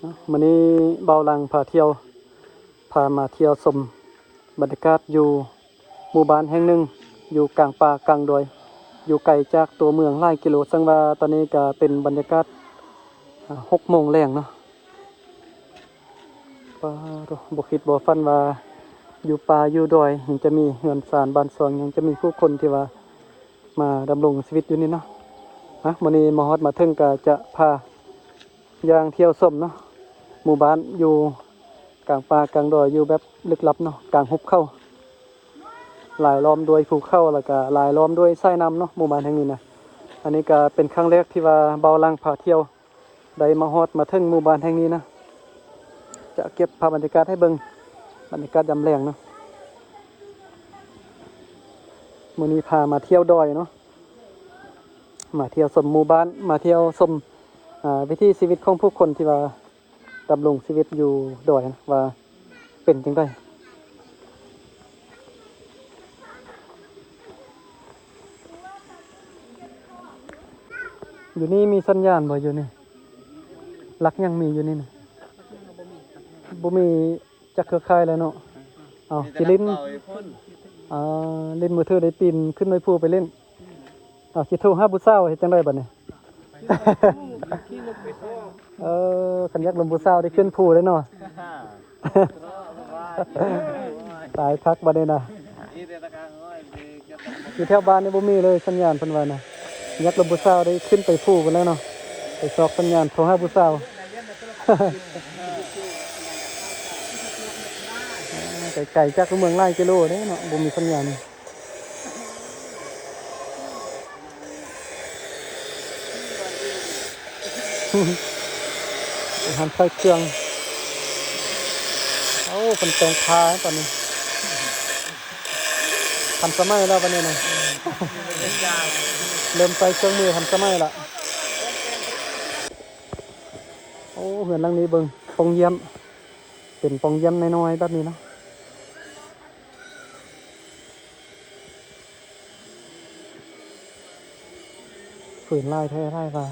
ມື້ນີ້ບ່າວຫຼັງພາທ່ຽວ ພາມາທ່ຽວຊົມບັນຍາກາດຢູ່ໝູ່ບ້ານແຫ່ງໜຶ່ງ ຢູ່ກາງປ່າກາງດອຍ ຢູ່ໄກຈາກຕົວເມືອງຫຼາຍກິໂລ. ເຊິ່ງວ່າຕອນນີ້ກະເປັນບັນຍາກາດ ອາ ຫົກໂມງແລງເນາະ. ປາໂທ້ ບໍ່ຄິດບໍ່ຝັນວ່າຢູ່ປ່າຢູ່ດອຍຍັງຈະມີເຮືອນຊານບ້ານຊ່ອງ ຍັງຈະມີຜູ້ຄົນທີ່ວ່າມາດຳລົງຊີວິດຢູ່ນີ້ເນາະ. ອະ ມື້ນີ້ມາຮອດມາເຖິງກະຈະພາ ຍ່າງທ່ຽວຊົມເນາະ ໝູ່ບ້ານຢູ່ກາງປ່າກາງດອຍ ຢູ່ແບບລຶກລັບເນາະ ກາງຫຸບເຂົາ ລາຍລ້ອມດ້ວຍພູເຂົາ ແລ້ວກະລາຍລ້ອມດ້ວຍສາຍນ້ຳເນາະ ໝູ່ບ້ານແຫ່ງນີ້ນະ. ອັນນີ້ກະເປັນຄັ້ງແລກທີ່ວ່າບ່າວຫຼັງພາທ່ຽວໄດ້ມາຮອດມາເຖິງໝູ່ບ້ານແຫ່ງນີ້ນະ. ຈະເກັບພາບບັນຍາກາດໃຫ້ເບິ່ງ ບັນຍາກາດຍາມແລງເນາະ. ມື້ນີ້ພາມາທ່ຽວດອຍເນາະ ມາທ່ຽວຊົມໝູ່ບ້ານ ມາທ່ຽວຊົມ ອາ ວິຖີຊີວິດຂອງຜູ້ຄົນທີ່ວ່າດຳລົງຊີວິດຢູ່ດອຍນະ ວ່າເປັນຈັ່ງໃດ. ຢູ່ນີ້ມີສັນຍານບໍ່? ຢູ່ນີ້ຫຼັກຫຍັງມີຢູ່ນີ້ນະ? ບໍ່ມີຈັກເຄືອຂ່າຍແລ້ວເນາະ. ເອົາ ຊິຫຼິ້ນ ເອີ ຫຼິ້ນມືຖືໄດ້ປີນຂຶ້ນໄມ້ພູໄປຫຼິ້ນ. ເອົາ ຊິໂທຫາຜູ້ສາວເຮັດຈັ່ງໃດບັດນີ້? ເອີ ຄັນຢາກລົມຜູ້ສາວໄດ້ຂຶ້ນພູເດ້ເນາະ. ຕາຍຄັກບັດນີ້ນະ. ຢູ່ແຖວບ້ານນີ້ບໍ່ມີເລີຍສັນຍານເພິ່ນວ່ານະ. ຢາກລົມຜູ້ສາວໄດ້ຂຶ້ນໄປພູພຸ້ນແລ້ວເນາະ ໄປຊອກສັນຍານໂທຫາຜູ້ສາວ. ໄກໆ ຈາກຕົວເມືອງຫຼາຍກິໂລເດ້ເນາະ ບໍ່ມີສັນຍານ. ຮ້ານຂາຍເຄື່ອງ. ໂອ້ ເພິ່ນແຕ່ງຜ້າຕອນນີ້ ທັນສະໄໝແລ້ວບັດນີ້ນະ. ເລີ່ມໃຊ້ເຄື່ອງມືທັນສະໄໝລະ. ໂອ້ ເຮືອນຫຼັງນີ້ເບິ່ງ ປ່ອງຢ້ຽມ ເປັນປ່ອງຢ້ຽມນ້ອຍໆແບບນີ້ເນາະ. ຝືນຫຼາຍແທ້ຫຼາຍວ່າ.